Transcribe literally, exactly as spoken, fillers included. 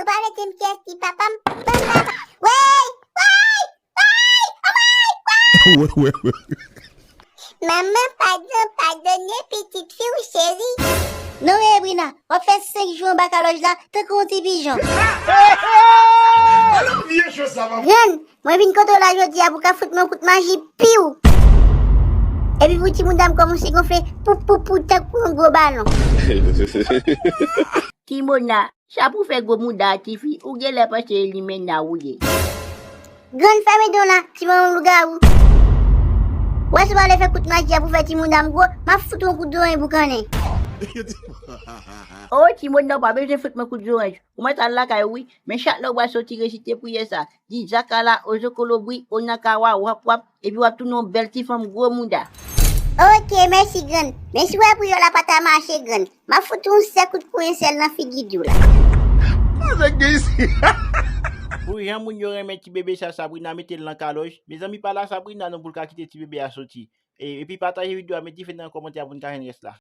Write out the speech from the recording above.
Pa mete m kyès ti papa m. Ban m papa. Wey! Wey! Wey! Oh my God! Wè, wè, wè. Manman, padon, padone pitit fi w cheri. Non, Ebrina, w ap fè senk jou anba kalòj la, tankou yon ti pijon. Vye cho sa, pa. Grann, mwen vin kote w la jodi a pou ka fout mwen kout maji piw. Epi pou ti mouda m kòmanse gonfle pou pou pou tankou yon gwo balon. Timona, sa pou fè gwo mouda a tifi, ou genlè panse e limena ou ye. Grann, fèmen don la, ti manman lougawou. Wè si w pa vle fè kout maji a pou fè ti mouda m gwo, m ap fout yon kout zoranj boukannen. O Timona, ou pa bezwen fout mwen kout zoranj. Ou mèt al lakay ou wi, men chak lè ou pral soti resite priyè sa, di Zakala, Ozokolobri, Onakawa, wap wap, epi w ap tounen yon bèl ti fanm gwo mouda. Ok, mèsi grann. Men si w wè priyè w la pa ta mache grann, m ap fout yon sèk kout kouyen sèl nan figi di w la. Sa k gen isit? Pou jan moun yo renmen ti bebe sa Sabrina mete l nan kalòj. Mezanmi pa la Sabrina non pou l ka kite ti bebe a soti. E, epi pataje videyo a met dife nan kòmantè a pou n ka jwenn rès la.